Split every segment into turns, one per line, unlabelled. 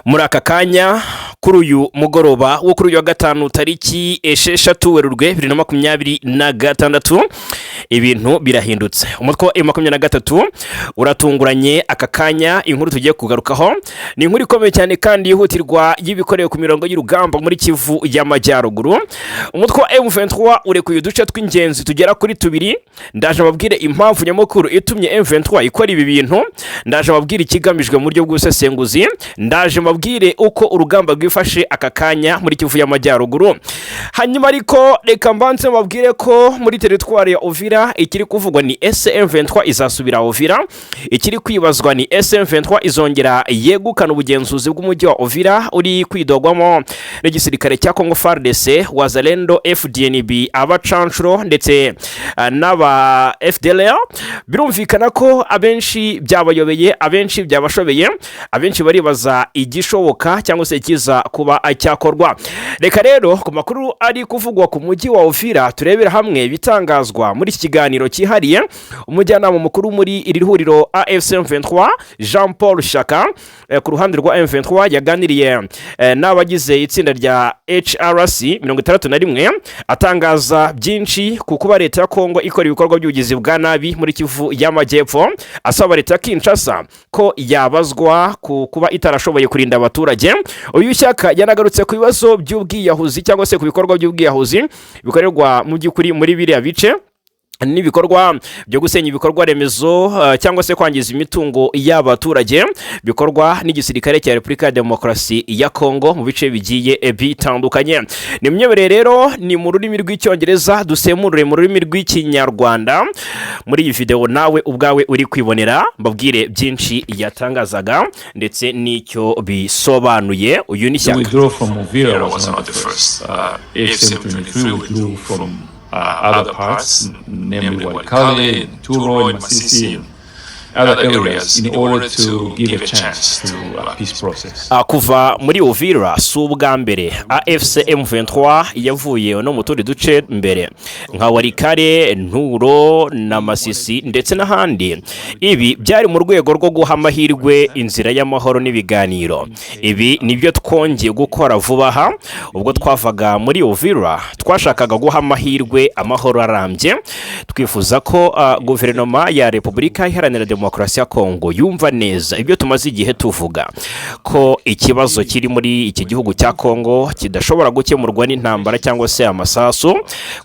Muri aka kanya, kuri uyu mugoroba wo kuri uyu wa gatanu, tariki 6 Werurwe 2026, ibintu birahindutse. Umutwe wa M23 uratunguranye aka kanya. Inkuru tugiye kugarukaho ni inkuru ikomeye cyane kandi yihutirwa y'ibikorewe ku mirongo y'urugamba muri Kivu y'Amajyaruguru. Umutwe wa M23 urekuye uduce tw'ingenzi tugera kuri tubiri. Ndaje mbabwire impamvu nyamukuru itumye M23 ikora ibi bintu, ndaje mbabwire ikigamijwe mu buryo bw'ubusesenguzi, ndaje mbabwire uko urugamba rwifashe aka kanya muri Kivu y'Amajyaruguru. Hanyuma ariko reka mbanze mbabwire ko muri teritwari ya Uvira ikiri kuvugwa ni ese M23 izasubira Uvira? Ikiri kwibazwa ni ese M23 izongera yegukana ubugenzuzi bw'umujyi wa Uvira uri kwidogwamo n'igisirikare cya Congo FARDC, Wazalendo, FDNB, abacanshuro ndetse n'aba FDLR? Birumvikana ko abenshi byabayobeye, abenshi byabashobeye, abenshi baribaza igishoboka cyangwa se ikiza kuba cyakorwa. Reka rero ku makuru ari kuvugwa ku mujyi wa Uvira turebera hamwe ibitangazwa muri iki kiganiro cyihariye. Umujyanama mukuru muri iri huriro AFC M23, Jean Paul Shaka, ku ruhande rwa M23, yaganiriye n'abagize itsinda rya HRC 61, atangaza byinshi ku kuba leta ya Kongo ikora ibikorwa by'ubugizi bwa nabi muri Kivu y'Amajyepfo, asaba leta ya Kinshasa ko yabazwa ku kuba itarashoboye kurinda abaturage. Uyu Shyaka yanagarutse ku bibazo by'ubwiyahuzi cyangwa se ku bikorwa by'ubwiyahuzi bikorerwa mu by'ukuri muri biriya bice n'ibikorwa byo gusenya ibikorwa remezo cyangwa se kwangiza imitungo y'abaturage bikorwa n'igisirikare cya Repubulika ya Demokarasi ya Kongo mu bice bigiye bitandukanye. Ni myemerere rero, ni mu rurimi rw'Icyongereza, dusemurure mu rurimi rw'Ikinyarwanda muri iyi videwo nawe ubwawe uri kwibonera, mbabwire byinshi yatangazaga ndetse n'icyo bisobanuye. Uyu ni
The
Shyaka.
withdrawal from Uvira
Uvira
was
was
not the first. AFC M23 withdrew from other parts, namely Walikale, Nturo, and Masisi, and other areas in order to give a chance to a peace process.
Kuva muri Uvira si ubwa mbere. AFC M23 yavuye no mu tundi duce mbere nka Walikale, Nturo na Masisi ndetse n'ahandi. Ibi byari mu rwego rwo guha amahirwe inzira y'amahoro n'ibiganiro. Ibi nibyo twongeye gukora vuba aha. Ubwo twavaga muri Uvira, twashakaga guha amahirwe amahoro arambye. Twifuza ko guverinoma ya Repubulika Iharanira Demokarasi ya Kongo yumva neza ibyo tumaze igihe tuvuga, ko ikibazo kiri muri iki gihugu cya Kongo kidashobora gukemurwa n'intambara cyangwa se amasasu,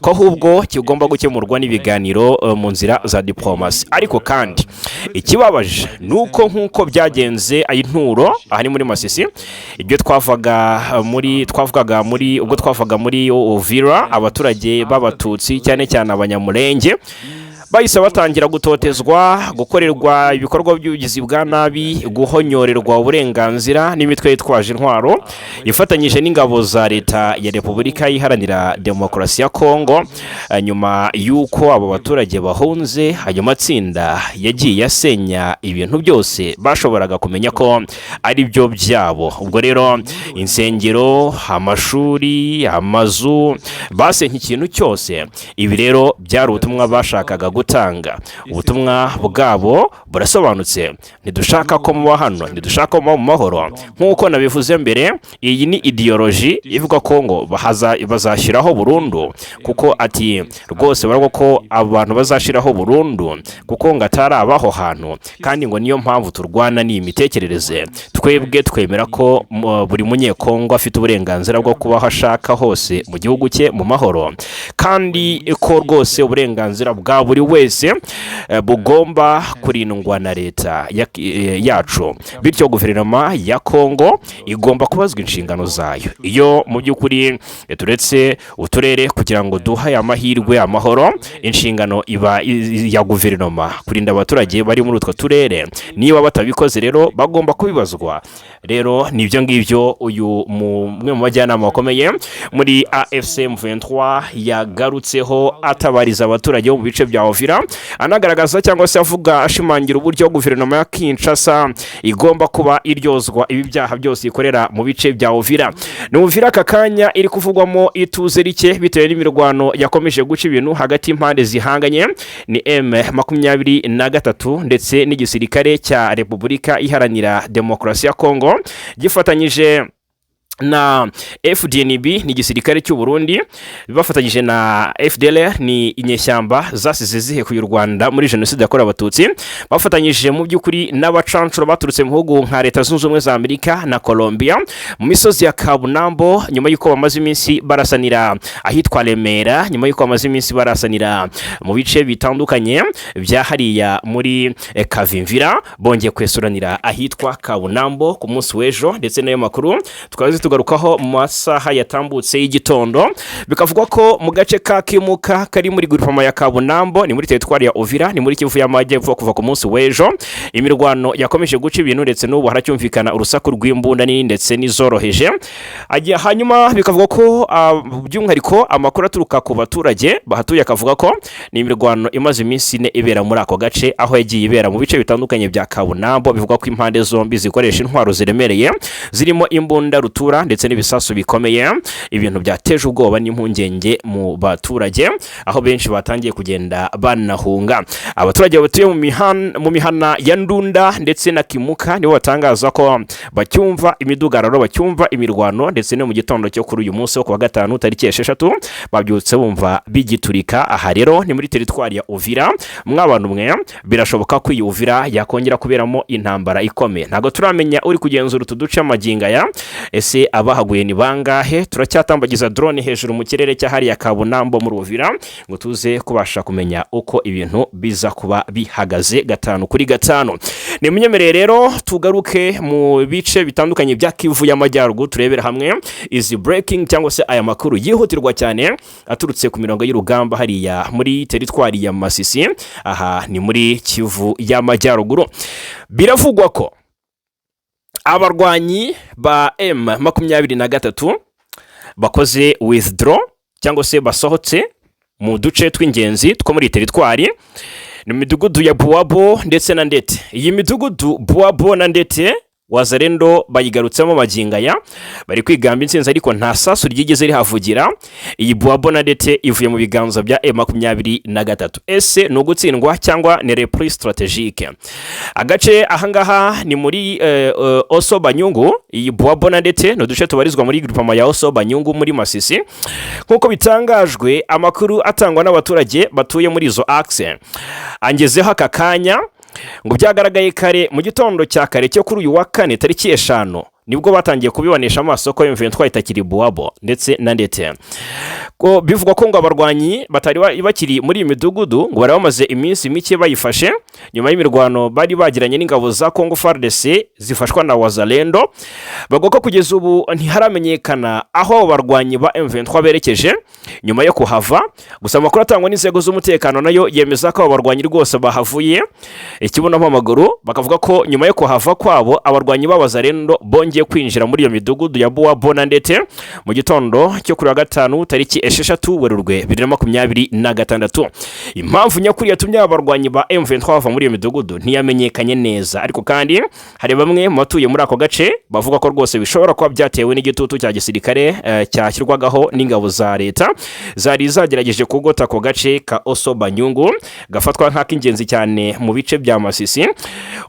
ko ahubwo kigomba gukemurwa n'ibiganiro mu nzira za diplomasi. Ariko kandi ikibabaje ni uko nk'uko byagenze i Nturo, aha ni muri Masisi, ibyo twavaga muri twavugaga muri ubwo twavaga muri Uvira, abaturage b'Abatutsi, cyane cyane Abanyamurenge, bahise batangira gutotezwa, gukorerwa ibikorwa by'ubugizi bwa nabi, guhonyorerwa uburenganzira n'imitwe yitwaje intwaro ifatanyije n'ingabo za leta ya Repubulika Iharanira Demokarasi ya Kongo. Nyuma y'uko abo baturage bahunze, ayo matsinda yagiye asenya ibintu byose bashoboraga kumenya ko ari byo byabo. Ubwo rero insengero, amashuri, amazu, basenye ikintu cyose. Ibi rero byari ubutumwa bashakaga gutanga. Ubutumwa bwabo burasobanutse: ntidushaka ko muba hano, ntidushaka ko muba mu mahoro. Nk'uko nabivuze mbere, iyi ni idéologie ivuga ko ngo bazashyiraho burundu, kuko ati rwose baravuga ko abantu bazashyiraho burundu kuko ngo atari abaho hantu, kandi ngo niyo mpamvu turwana n'iyi mitekerereze. Twebwe twemera ko buri Munyekongo afite uburenganzira bwo kuba aho ashaka hose mu gihugu cye mu mahoro, kandi ko rwose uburenganzira bwa buri wese bugomba kurindwa na leta yacu. Bityo guverinoma ya Kongo igomba kubazwa inshingano zayo. Iyo mu by'ukuri turetse uturere kugira ngo duhe amahirwe amahoro, inshingano iba iya guverinoma kurinda abaturage bari muri utwo turere. Niba batabikoze rero, bagomba kubibazwa. Rero nibyo ngibyo uyu umwe mu bajyanama bakomeye muri AFC M23 yagarutseho, atabariza abaturage bo mu bice bya Uvira, anagaragaza cyangwa se avuga, ashimangira uburyo guverinoma ya Kinshasa igomba kuba iryozwa ibi byaha byose ikorera mu bice bya Uvira. Ni Uvira aka kanya iri kuvugwamo ituze rike bitewe n'imirwano yakomeje guca ibintu hagati y'impande zihanganye, ni M23 ndetse n'igisirikare cya Repubulika Iharanira Demokarasi ya Kongo. Twirwaneho gifatanyije na FDNB, ni igisirikare cy'u Burundi, bafatanyije na FDLR, ni inyeshyamba zasize zihekuye u Rwanda muri jenoside yakorewe Abatutsi, bafatanyije mu by'ukuri n'abacancuro baturutse mu bihugu nka Leta Zunze Ubumwe za Amerika na Colombia mu misozi ya Kabunambo, nyuma y'uko bamaze iminsi barasanira ahitwa Remera, nyuma y'uko bamaze iminsi barasanira mu bice bitandukanye bya hariya muri Kavimvira, bongeye kwesuranira ahitwa Kabunambo ku munsi w'ejo. Ndetse n'ayo makuru tukaba tugarukaho mu masaha yatambutse y'igitondo. Bikavugwa ko mu gace ka Kimuka kari muri groupement ya Kabunambo, ni muri teritwari ya Uvira, ni muri Kivu y'Amajyepfo, kuva ku munsi w'ejo imirwano yakomeje guca ibintu, ndetse n'ubu haracyumvikana urusaku rw'imbunda nini ndetse n'izoroheje. Hanyuma bikavuga ko by'umwihariko amakuru aturuka ku baturage bahatuye akavuga ko ni imirwano imaze iminsi 4 ibera muri ako gace, aho yagiye ibera mu bice bitandukanye bya Kabunambo. Bivugwa ko impande zombi zikoresha intwaro ziremereye zirimo imbunda rutura ndetse n'ibisasu bikomeye, ibintu byateje ubwoba n'impungenge mu baturage, aho benshi batangiye kugenda banahunga. Abaturage batuye mu mihana ya Ndunda ndetse na Kimuka nibo batangaza ko bacyumva imidugararo, bacyumva imirwano, ndetse no mu gitondo cyo kuri uyu munsi wo kuwa gatanu tariki 6 babyutse bumva bigiturika. Aha rero ni muri teritwari ya Uvira. Mw'abantu mwe, birashoboka ko iyi Uvira yakongera kuberamo intambara ikomeye. Ntabwo turamenya uri kugenzura utu duce amagingo aya. Ese abahaguye ni bangahe? Turacyatambagiza drone hejuru mu kirere cya hariya Kabunambo muri Uvira ngo tuze kubasha kumenya uko ibintu biza kuba bihagaze gatanu kuri gatanu. Nimunyemerere rero tugaruke mu bice bitandukanye bya Kivu y'Amajyaruguru, turebere hamwe izi breaking cyangwa se aya makuru yihutirwa cyane aturutse ku mirongo y'urugamba hariya muri teritwari ya Masisi. Aha ni muri Kivu y'Amajyaruguru. Biravugwa ko abarwanyi ba M23 bakoze withdraw cyangwa se basohotse mu duce tw'ingenzi two muri teritwari, ni midugudu ya Buwabo ndetse na Ndete. Iyi midugudu Buwabo na Ndete, Wazalendo bayigarutsemo magingo aya, bari kwigamba intsinzi, ariko nta sasu ryigeze rihavugira. Iyi Buwabo na Ndete ivuye mu biganza bya M23. Ese ni ugutsindwa cyangwa ni repli stratégique? Agace ahangaha ni muri Oso Banyungu. Iyi Buwabo na Ndete ni uduce tubarizwa muri groupement ya Oso Banyungu muri Masisi. Nk'uko bitangajwe, amakuru atangwa n'abaturage batuye muri izo axe angezeho aka kanya, ngo byagaragaye kare mu gitondo cya kare cyo kuri uyu wa kane tariki 5, nibwo batangiye kubibonesha amaso ko M23 itakiri Buwabo ndetse na Ndete. Ko bivugwa ko ngo abarwanyi batari bakiri muri iyi midugudu, ngo bari bamaze iminsi mike bayifashe nyuma y'imirwano bari bagiranye n'ingabo za Congo FARDC zifashwa na Wazalendo. Bavuga ko kugeza ubu ntiharamenyekana aho abo barwanyi ba M23 berekeje nyuma yo kuhava. Gusa amakuru atangwa n'inzego z'umutekano nayo yemeza ko abo barwanyi rwose bahavuye ikibuno amaguru, bakavuga ko nyuma yo kuhava kwabo abarwanyi b'Abazalendo bongeye kwinjira muri iyo midugudu ya Buwabo na Ndete mu gitondo cyo kuri wa gatanu tariki 6 Werurwe 2026. Impamvu nyakuri yatumye aba barwanyi ba M23 bava muri iyo midugudu ntiyamenyekanye neza, ariko kandi hari bamwe mu batuye muri ako gace bavuga ko rwose bishobora kuba byatewe n'igitutu cya gisirikare cyashyirwagaho n'ingabo za leta zari zagerageje kugota ako gace ka Oso Banyungu gafatwa nk'ak'ingenzi cyane mu bice bya Masisi.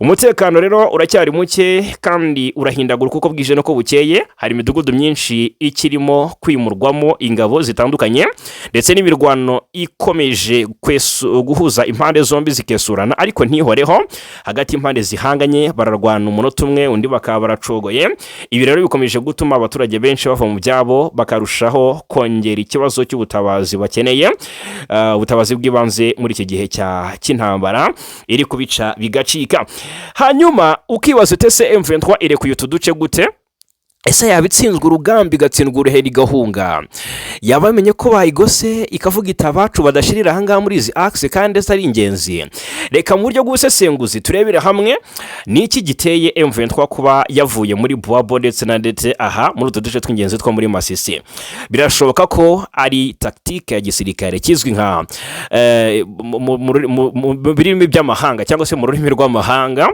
Umutekano rero uracyari muke kandi urahindagurika uko bwije n'uko bukeye. Hari imidugudu myinshi ikirimo kwimurwamo ingabo zitandukanye, ndetse n'imirwano ikomeje guhuza impande zombi zikesurana ariko ntihoreho. Hagati y'impande zihanganye bararwana umunota umwe, undi bakaba baracogoye. Ibi rero bikomeje gutuma abaturage benshi bava mu byabo, bakarushaho kongera ikibazo cy'ubutabazi bakeneye, ubutabazi bw'ibanze muri iki gihe cy'intambara iri kubica bigacika. Hanyuma ukibaza uti: ese M23 irekuye utu duce gute? Ese yaba itsinzwe urugamba igatsindwa uruheri igahunga? Yaba yamenye ko bayigose ikavuga iti: "Abacu badashirira ahangaha muri izi axe kandi ese ari ingenzi"? Reka mu buryo bw'ubusesenguzi turebere hamwe ni iki giteye M23 kuba yavuye muri Buwabo ndetse na Ndetse, aha muri utu duce tw'ingenzi two muri Masisi. Birashoboka ko ari tactique ya gisirikare kizwi nka mu birimi by'amahanga cyangwa se mu rurimi rw'amahanga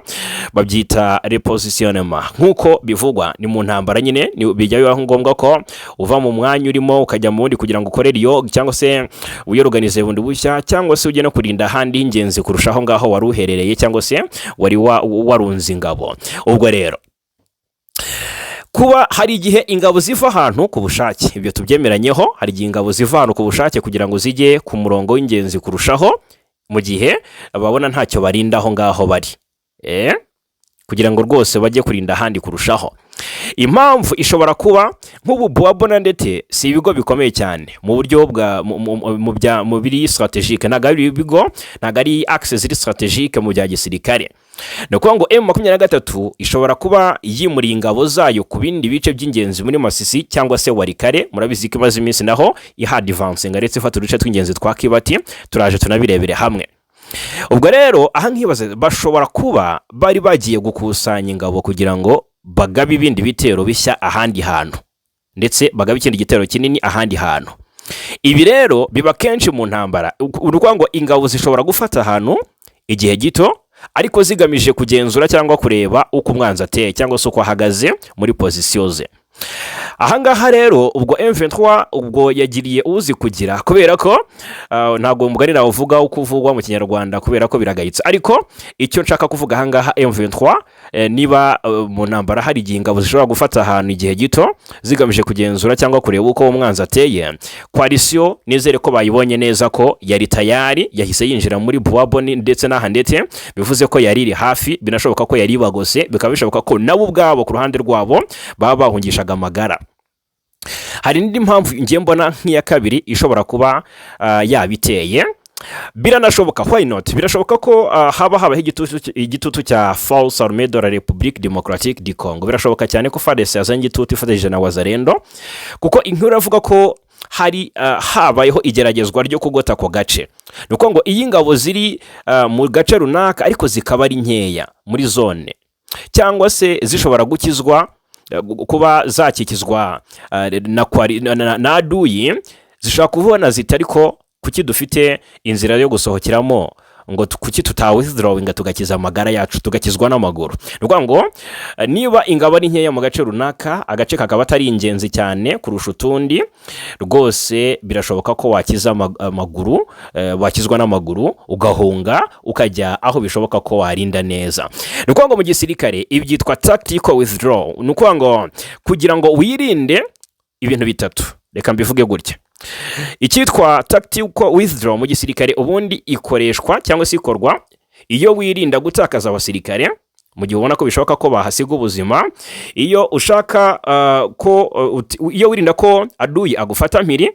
babyita repositionnement. Nk'uko bivugwa, ni mu ntambara nyine bijya bibaho ngombwa ko uva mu mwanya urimo ukajya mu wundi kugira ngo ukore iyo cyangwa se wiyoruganize bundi bushya, cyangwa se ujye no kurinda ahandi h'ingenzi kurusha aho ngaho wari uherereye cyangwa se wari warunze ingabo. Ubwo rero Kuba hari igihe ingabo ziva ahantu ku bushake, ibyo tubyemeranyeho. Hari igihe ingabo ziva ahantu ku bushake kugira ngo zijye ku murongo w'ingenzi kurushaho, mu gihe babona ntacyo barinda aho ngaho bari, kugira ngo rwose bajye kurinda ahandi kurushaho. Impamvu ishobora kuba nk'ubu Buwabo na Ndete si ibigo bikomeye cyane mu buryo bwa mu biri stratégique. Ntabwo ari ibigo, ntabwo ari axe ziri stratégique mu bya gisirikare. Ni ukuvuga ngo M23 ishobora kuba yimuriye ingabo zayo ku bindi bice by'ingenzi muri Masisi cyangwa se Walikale. Murabizi ko imaze iminsi naho ihadivansinga, ndetse ifata uduce tw'ingenzi twa Kibati. Turaje tunabirebere hamwe. Ubwo rero aha nkibaza, bashobora kuba bari bagiye gukusanya ingabo kugira ngo bagabe ibindi bitero bishya ahandi hantu, ndetse bagabe ikindi gitero kinini ahandi hantu. Ibi rero biba kenshi mu ntambara. Ni ukuvuga ngo ingabo zishobora gufata ahantu igihe gito, ariko zigamije kugenzura cyangwa kureba uko umwanzi ateye cyangwa se uko ahagaze muri position ze. Ahangaha rero ubwo M23 ubwo yagiriye uzi kugira, kubera ko ntabwo umugani nawuvuga uko uvugwa mu Kinyarwanda, kubera ko biragayitse. Ariko icyo nshaka kuvuga ahangaha, M23 niba mu ntambara hari igihe ingabo zishobora gufata ahantu igihe gito zigamije kugenzura cyangwa kureba uko umwanzi ateye, coalition nizere ko bayibonye neza, ko yari tayari, yahise yinjira muri Buwaboni ndetse n'aha ndetse, bivuze ko yari iri hafi. Binashoboka ko yari ibagose, bikaba bishoboka ko nabo ubwabo ku ruhande rwabo baba bahungishaga amagara. Hari indi mpamvu ngiye mbona nk'iya kabiri ishobora kuba yabiteye. Biranashoboka, why not? Birashoboka ko haba habaho igitutu cya Force Armée de la République Démocratique du Congo. Birashoboka cyane ko FARDC yazanye igitutu ifatanyije na Wazalendo, kuko inkuru iravuga ko hari habayeho igeragezwa ryo kugota ako gace. Ni ukuvuga ngo iyo ingabo ziri mu gace runaka, ariko zikaba ari nkeya muri zone, cyangwa se zishobora gukizwa kuba zakikizwa na aduyi, zishobora kubona ziti: "Ariko kuki dufite inzira yo gusohokeramo, ngo kuki tutawithdrawinga tugakiza amagara yacu, tugakizwa n'amaguru?" Ni ukuvuga ngo niba ingabo ari nkeya mu gace runaka, agace kakaba atari ingenzi cyane kurusha utundi, rwose birashoboka ko wakiza amaguru, wakizwa n'amaguru, ugahunga ukajya aho bishoboka ko warinda neza. Ni ukuvuga ngo mu gisirikare ibi byitwa tactical withdraw. Ni ukuvuga ngo kugira ngo wirinde ibintu bitatu, reka mbivuge gutya: icyitwa tactical withdraw mu gisirikare ubundi ikoreshwa cyangwa se ikorwa iyo wirinda gutakaza abasirikare mu gihe ubona ko bishoboka ko bahasiga ubuzima, iyo ushaka ko iyo wirinda ko aduyi agufata mpiri.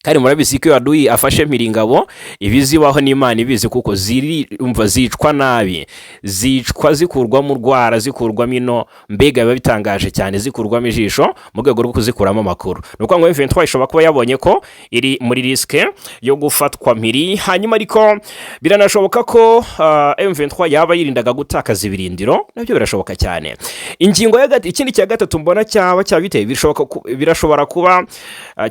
Kandi murabizi ko iyo aduyi afashe mpiri ingabo, ibizibaho n'Imana ibizi, kuko zirumva zicwa nabi, zicwa zikurwamo urwara, zikurwamo ino, mbega biba bitangaje cyane, zikurwamo ijisho mu rwego rwo kuzikuramo amakuru. Ni ukuvuga ngo M23 ishobora kuba yabonye ko iri muri risque yo gufatwa mpiri. Hanyuma ariko biranashoboka ko M23 yaba yirindaga gutakaza ibirindiro, nabyo birashoboka cyane. Ingingo ya ikindi cya gatatu mbona cyaba cyabiteye, birashobora kuba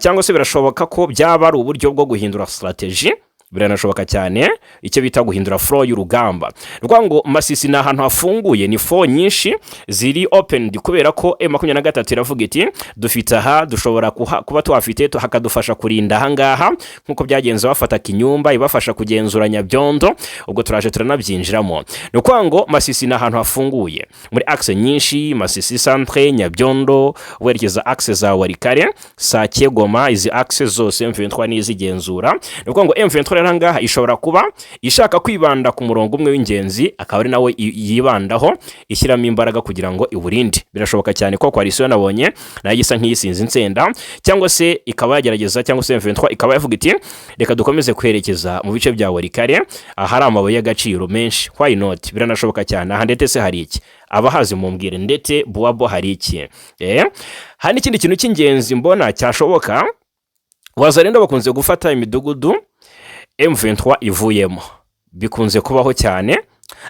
cyangwa se birashoboka ko byaba ari uburyo bwo guhindura strategy. Biranashoboka cyane, icyo bita guhindura flow y'urugamba. Ni ukuvuga ngo Masisi ni ahantu hafunguye, ni front nyinshi ziri opened, kubera ko M23 iravuga iti: "Dufite aha dushobora kuba tuhafite, hakadufasha kurinda ahangaha," nk'uko byagenze bafata Kinyumba, ibafasha kugenzura Nyabyondo. Ubwo turaje turanabyinjiramo. Ni ukuvuga ngo Masisi ni ahantu hafunguye muri axe nyinshi: Masisi centre, Nyabyondo, werekeza axe za Walikale, Sake, Goma. Izi axe zose M23 nizigenzura. Ni ukuvuga ngo M23 rero ahangaha ishobora kuba ishaka kwibanda ku murongo umwe w'ingenzi, akaba ari nawe yibandaho, ishyiramo imbaraga kugira ngo iwurinde. Birashoboka cyane ko coalition nabonye nayo isa nk'iyisinze insenda, cyangwa se ikaba yagerageza, cyangwa se M23 ikaba yavuga iti: "Reka dukomeze kwerekeza mu bice bya Walikale ahari amabuye y'agaciro menshi." Why not? Biranashoboka cyane. Aha ndetse se hari iki? Abahazi mumbwire, ndetse Buwabo hari iki? Hari n'ikindi kintu cy'ingenzi mbona cyashoboka. Wazalendo bakunze gufata imidugudu M23 ivuyemo, bikunze kubaho cyane.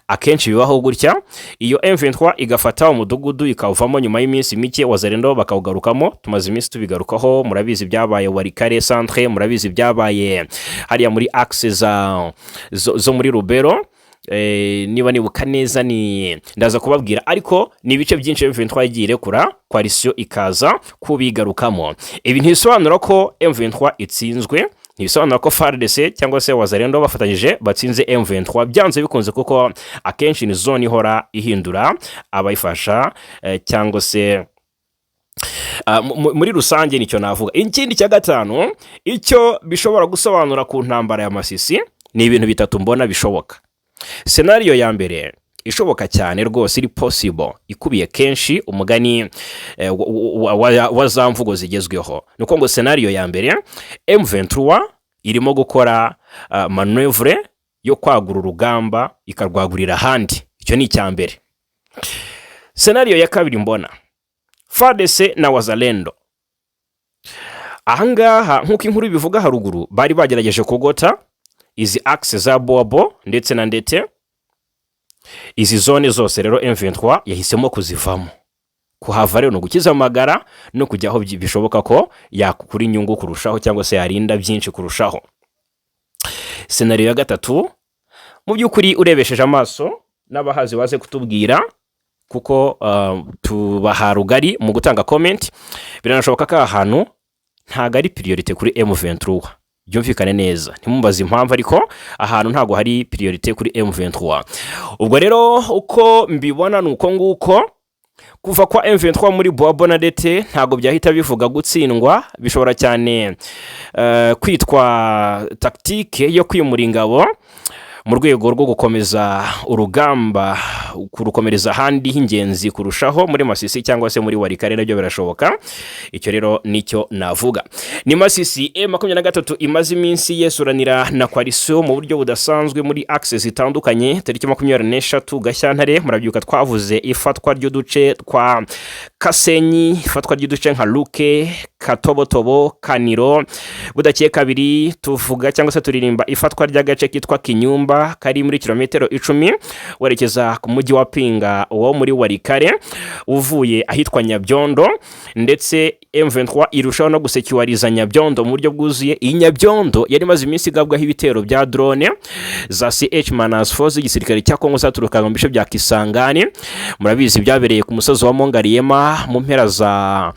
Akenshi bibaho gutya: iyo M23 igafata umudugudu ikawuvamo, nyuma y'iminsi mike Wazalendo bakawugarukamo. Tumaze iminsi tubigarukaho. Murabizi byabaye Walikale centre, murabizi byabaye hariya muri axe zo muri Rubero. Niba nibuka neza ni ndaza kubabwira, ariko ni ibice byinshi M23 yagiye irekura, coalition ikaza kubigarukamo. Ibi ntibisobanura ko M23 itsinzwe, Ntibisobanura ko FARDC cyangwa se Wazalendo bafatanyije batsinze M23 byanze bikunze, kuko akenshi ni zone ihora ihindura abayifasha cyangwa se muri rusange nicyo navuga. Ikindi cya gatanu, icyo bishobora gusobanura ku ntambara ya Masisi, ni ibintu bitatu mbona bishoboka. Scenario ya mbere ishoboka cyane rwose, iri possible, ikubiye kenshi umugani wa za mvugo zigezweho, ni uko ngo scenario ya mbere, M23 irimo gukora manœuvre yo kwagura urugamba, ikarwagurira ahandi. Icyo ni icya mbere. Scenario ya kabiri mbona, FARDC na Wazalendo ahangaha, nk'uko inkuru ibivuga haruguru, bari bagerageje kugota izi axe za Boabo ndetse na Ndete. Izi zone zose rero M23 yahisemo kuzivamo. Kuhava rero ni ugukiza amagara no kujya aho bishoboka ko yakura inyungu kurushaho cyangwa se yarinda byinshi kurushaho. Scenario ya gatatu, mu by'ukuri urebesheje amaso, n'abahazi baze kutubwira kuko tubaha rugari mu gutanga comment, biranashoboka ko aha hantu ntabwo ari priorité kuri M23. Byumvikane neza, ntimumbaze impamvu, ariko ahantu ntabwo hari priorité kuri M23. Ubwo rero uko mbibona ni uko nguko. Kuva kwa M23 muri Boabo na Ndete ntabwo byahita bivuga gutsindwa. Bishobora cyane kwitwa tactique yo kwimura ingabo mu rwego rwo gukomeza urugamba, kurukomereza ahandi h'ingenzi kurushaho, muri Masisi cyangwa se muri Walikale, nabyo birashoboka. Icyo rero nicyo navuga. Ni Masisi M23 imaze iminsi yesuranira na coalition mu buryo budasanzwe muri axe zitandukanye. Tariki 23 Gashyantare, murabyuka, twavuze ifatwa ry'uduce twa Kasenyi, ifatwa ry'uduce nka Luke, Katobotobo, Kaniro. Budakeye kabiri tuvuga cyangwa se turirimba ifatwa ry'agace kitwa Kinyumba, kari muri kilometero 10 werekeza ku mujyi wa Pinga wo muri Walikale, uvuye ahitwa Nyabyondo. Ndetse M23 irushaho no gusecuwariza Nyabyondo mu buryo bwuzuye. Iyi Nyabyondo yari imaze iminsi igabwaho ibitero bya drone za CH-4 z'igisirikare cya Kongo zaturukaga mu bice bya Kisangani. Murabizi byabereye ku musozi wa Mongariyema mu mpera za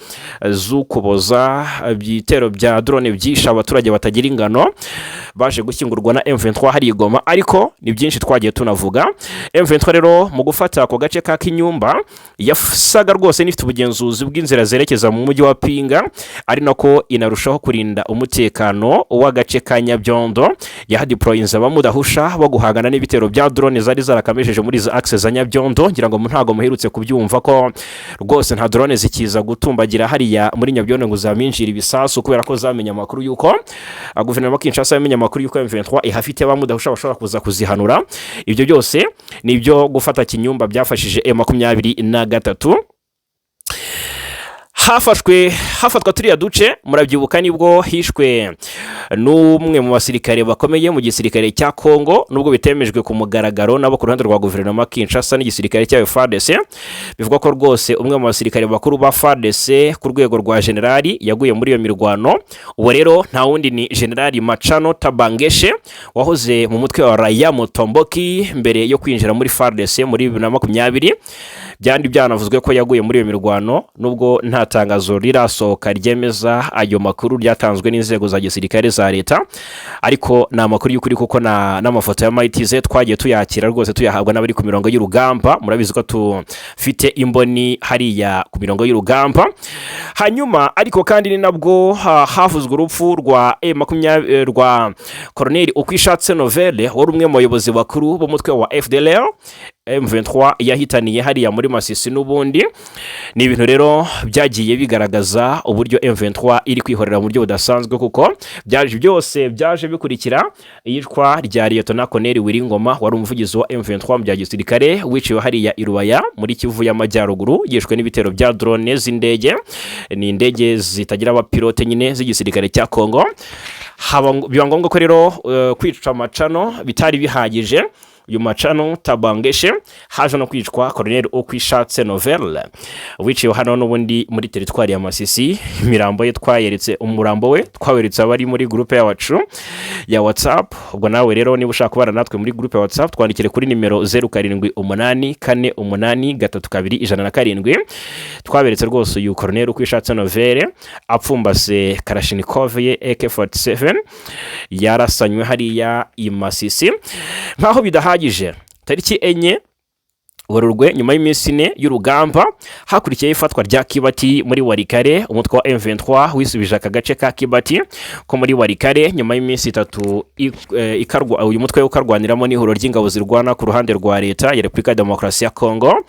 z'Ukuboza, ibitero bya drone byishe abaturage batagira ingano, baje gushyingurwa na M23 hari i Goma, ariko ni byinshi twagiye tunavuga. M23 rero mu gufata ako gace ka Kinyumba yasaga rwose n'ifite ubugenzuzi bw'inzira zerekeza mu mujyi wa Pinga, ari nako inarushaho kurinda umutekano w'agace ka Nyabyondo. Yahadeployinze abamudahusha bo guhangana n'ibitero bya drone zari zarakamejeje muri izo axe za Nyabyondo. Ngira ngo ntabwo muherutse kubyumva ko rwose nta drone zikiza gutumbagira hariya muri Nyabyondo ngo zaminjire ibisasu, kubera ko zamenye amakuru y'uko guverinoma ya Kinshasa yamenye amakuru y'uko M23 ihafite abamudahusha bashobora kuza kuzihanura. Ibyo byose ni ibyo gufata Kinyumba byafashije M23. Hafashwe, hafatwa turiya duce, murabyibuka, nibwo hishwe n'umwe mu basirikare bakomeye mu gisirikare cya Kongo, nubwo bitemejwe ku mugaragaro nabo ku ruhande rwa guverinoma Kinshasa n'igisirikare cyayo FARDC. Bivugwa ko rwose umwe mu basirikare bakuru ba FARDC ku rwego rwa generali yaguye muri iyo mirwano. Uwo rero nta wundi ni Generali Machano Tabangeshe, wahoze mu mutwe wa Raia Mutomboki mbere yo kwinjira muri FARDC muri 2020. Byandi byanavuzwe ko yaguye muri iyo mirwano, nubwo nta tangazo rirasohoka ryemeza ayo makuru ryatanzwe n'inzego za gisirikare za leta, ariko ni amakuru y'ukuri kuko n'amafoto ya mayitize twagiye tuyakira rwose, tuyahabwa n'abari ku mirongo y'urugamba. Murabizi ko tufite imboni hariya ku mirongo y'urugamba. Hanyuma ariko kandi ni nabwo havuzwe urupfu rwa M20 rwa Koroneli Ukwishatse Novelle, wari umwe mu bayobozi bakuru b'umutwe wa FDLR M23 yahitaniye hariya muri Masisi n'ubundi. Ni ibintu rero byagiye bigaragaza uburyo M23 iri kwihorera mu buryo budasanzwe, kuko byaje byose byaje bikurikira iyicwa rya Liyetona Colonel Wiringoma, wari umuvugizi wa M23 mu bya gisirikare, wiciwe hariya i Rubaya muri Kivu y'Amajyaruguru, yishwe n'ibitero bya drone z'indege, ni indege zitagira abapilote nyine z'igisirikare cya Kongo. Haba biba ngombwa ko rero kwica Amacano bitari bihagije. Uyu Machano Tabangeshe haje no kwicwa Colonel Ukwishatse Novel, wiciwe hano n'ubundi muri teritwari ya Masisi. Imirambo ye twayeretse, umurambo we twaweretse abari muri groupe yacu ya WhatsApp. Ubwo nawe rero niba ushaka kubana natwe muri groupe ya WhatsApp, twandikire kuri nimero 0784832107. Twaberetse rwose uyu Colonel Ukwishatse Novel apfumbase Kalashnikov ye AK47 yarasanywe hariya i Masisi. Nk'aho bidahagije, tariki 4 Werurwe, nyuma y'iminsi 4 y'urugamba, hakurikiyeho ifatwa rya Kibati muri Warikare. Umutwe wa M23 wisubije aka gace ka Kibati ko muri Warikare nyuma y'iminsi 3 uyu mutwe ukarwaniramo n'ihuriro ry'ingabo zirwana ku ruhande rwa Leta ya Repubulika ya Demokarasi ya Kongo.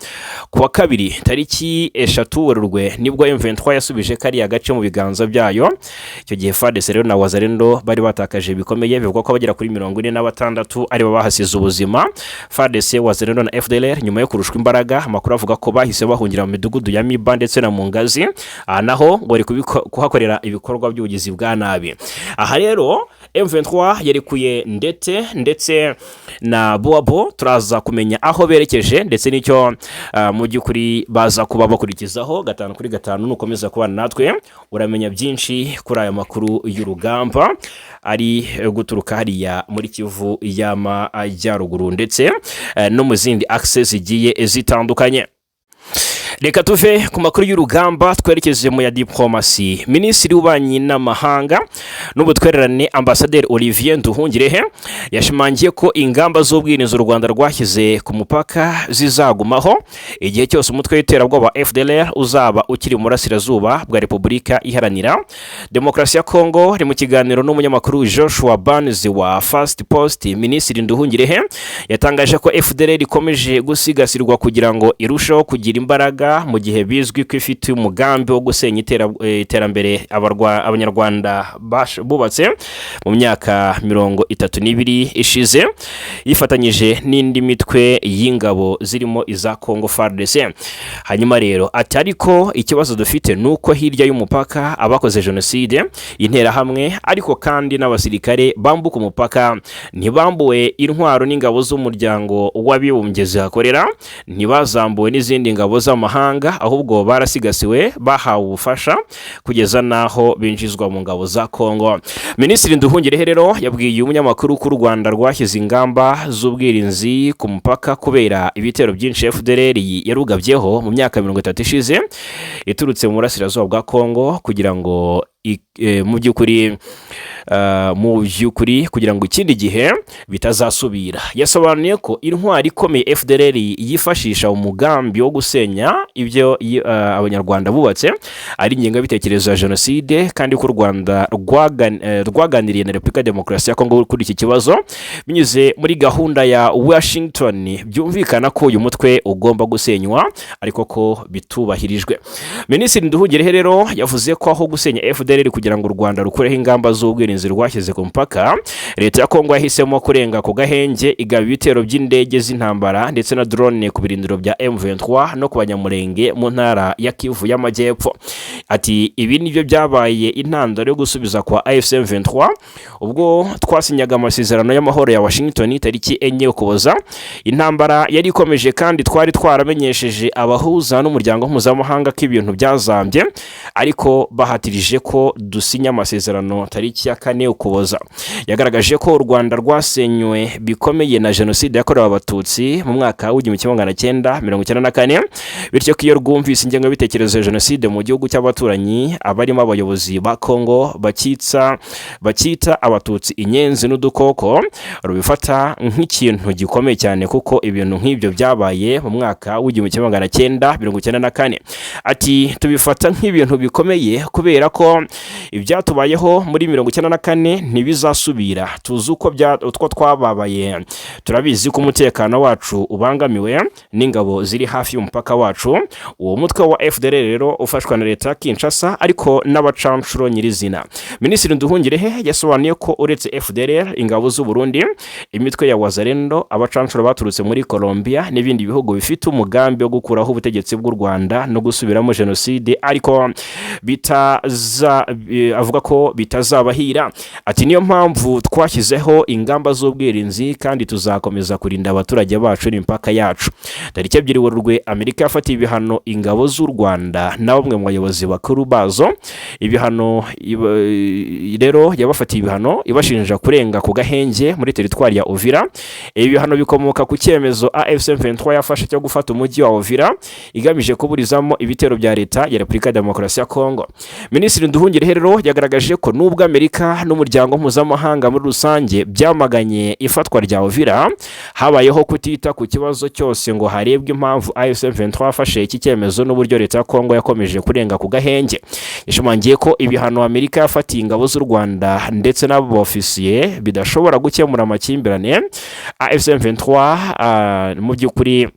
Ku wa kabiri tariki 3 Werurwe nibwo M23 yasubije kariya gace mu biganza byayo. Icyo gihe FARDC rero na Wazalendo bari batakaje bikomeye, bivugwa ko abagera kuri 46 aribo bahasize ubuzima. FARDC, Wazalendo na FDLR, nyuma yo kurushwa imbaraga, amakuru avuga ko bahise bahungira mu midugudu ya Miba ndetse na Mungazi. Aha naho ngo bari kuhakorera ibikorwa by'ubugizi bwa nabi. Aha rero M23 yarekuye ndetse na Boabo. Turaza kumenya aho berekeje ndetse n'icyo mu by'ukuri baza kuba bakurikizaho gatanu kuri gatanu. Nukomeza kubana natwe uramenya byinshi kuri aya makuru y'urugamba ari guturuka hariya muri Kivu y'Amajyaruguru ndetse no mu zindi axes zigiye zitandukanye. Reka tuve ku makuru y'urugamba twerekeze mu ya diplomasi. Minisitiri w'Ububanyi n'Amahanga n'Ubutwererane, Ambasaderi Olivier Nduhungirehe, yashimangiye ko ingamba z'ubwirinzi u Rwanda rwashyize ku mupaka zizagumaho igihe cyose umutwe w'iterabwoba FDLR uzaba ukiri mu burasirazuba bwa Repubulika Iharanira Demokarasi ya Kongo. Ari mu kiganiro n'umunyamakuru Joshua Barnes wa First Post, Minisitiri Nduhungirehe yatangaje ko FDLR ikomeje gusigasirwa kugira ngo irusheho kugira imbaraga, mu gihe bizwi ko ifite umugambi wo gusenya iterambere Abanyarwanda bubatse mu myaka 32 ishize, yifatanyije n'indi mitwe y'ingabo zirimo iza Congo FARDC. Hanyuma rero ati: "Ariko ikibazo dufite ni uko hirya y'umupaka abakoze jenoside, Interahamwe, ariko kandi n'abasirikare bambuka umupaka, ntibambuwe intwaro n'ingabo z'Umuryango w'Abibumbye zihakorera, ntibazambuwe n'izindi ngabo z'amahanga, ahubwo barasigasiwe, bahawe ubufasha kugeza n'aho binjizwa mu ngabo za Kongo." Minisitiri Nduhungirehe rero yabwiye umunyamakuru ko u Rwanda rwashyize ingamba z'ubwirinzi ku mupaka kubera ibitero byinshi FDLR yarugabyeho mu myaka 30 ishize iturutse mu burasirazuba bwa Kongo, kugira ngo mu by'ukuri kugira ngo ikindi gihe bitazasubira. Yasobanuye ko intwari ikomeye FDLR yifashisha umugambi wo gusenya ibyo Abanyarwanda bubatse ari ingengabitekerezo ya jenoside, kandi ko u Rwanda rwaganiriye na Repubulika ya Demokarasi ya Kongo kuri iki kibazo binyuze muri gahunda ya Washington. Byumvikana ko uyu mutwe ugomba gusenywa, ariko ko bitubahirijwe. Minisitiri Nduhungirehe rero yavuze ko aho gusenya FDLR kugira ngo u Rwanda rukureho ingamba z'ubwirinzi rwashyize ku mupaka, Leta ya Kongo yahisemo kurenga ku gahenge, igaba ibitero by'indege z'intambara ndetse na drone ku birindiro bya M23 no ku Banyamurenge mu ntara ya Kivu y'Amajyepfo. Ati: "Ibi nibyo byabaye intandaro yo gusubiza kwa AFC M23. Ubwo twasinyaga amasezerano y'amahoro ya Washington tariki 4 Ukuboza, intambara yari ikomeje, kandi twari twaramenyesheje abahuza n'umuryango mpuzamahanga ko ibintu byazambye, ariko bahatirije ko dusinya amasezerano tariki ya 4 Ukuboza." Yagaragaje ko u Rwanda rwasenywe bikomeye na jenoside yakorewe Abatutsi mu mwaka w'1994, bityo ko iyo rwumvise ingengabitekerezo ya jenoside mu gihugu cy'abaturanyi, abarimo abayobozi ba Kongo bakitsa bakita Abatutsi inyenzi n'udukoko, rubifata nk'ikintu gikomeye cyane, kuko ibintu nk'ibyo byabaye mu mwaka w'1994. Ati: "Tubifata nk'ibintu bikomeye kubera ko ibyatubayeho muri 94 ntibizasubira. Tuzi uko utwo twababaye, turabizi ko umutekano wacu ubangamiwe n'ingabo ziri hafi y'umupaka wacu." Uwo mutwe wa FDLR rero ufashwa na Leta ya Kinshasa ariko n'abacanshuro nyirizina. Minisitiri Nduhungirehe yasobanuye ko uretse FDLR, ingabo z'u Burundi, imitwe ya Wazalendo, abacanshuro baturutse muri Colombia n'ibindi bihugu bifite umugambi wo gukuraho ubutegetsi bw'u Rwanda no gusubiramo jenoside, ariko bitaza avuga ko bitazabahira. Uvira. Ati: "Niyo mpamvu twashyizeho ingamba z'ubwirinzi kandi tuzakomeza kurinda abaturage bacu n'imipaka yacu." Tariki 2 Werurwe, Amerika yafatiye ibihano ingabo z'u Rwanda na bamwe mu bayobozi bakuru bazo. Ibihano rero, yabafatiye ibihano ibashinja kurenga ku gahenge muri teritwari ya Uvira. Ibi bihano bikomoka ku cyemezo AFC M23 yafashe cyo gufata umujyi wa Uvira, igamije kuburizamo ibitero bya Leta ya Repubulika ya Demokarasi ya Kongo. Minisitiri Nduhungirehe rero yagaragaje ko nubwo Amerika n'umuryango mpuzamahanga muri rusange byamaganye ifatwa rya Uvira, habayeho kutita ku kibazo cyose ngo harebwe impamvu AFC M23 yafashe iki cyemezo n'uburyo Leta ya Kongo yakomeje kurenga ku gahenge. Yashimangiye ko ibihano Amerika yafatiye ingabo z'u Rwanda ndetse n'abo bofisiye bidashobora gukemura amakimbirane AFC M23 mu by'ukuri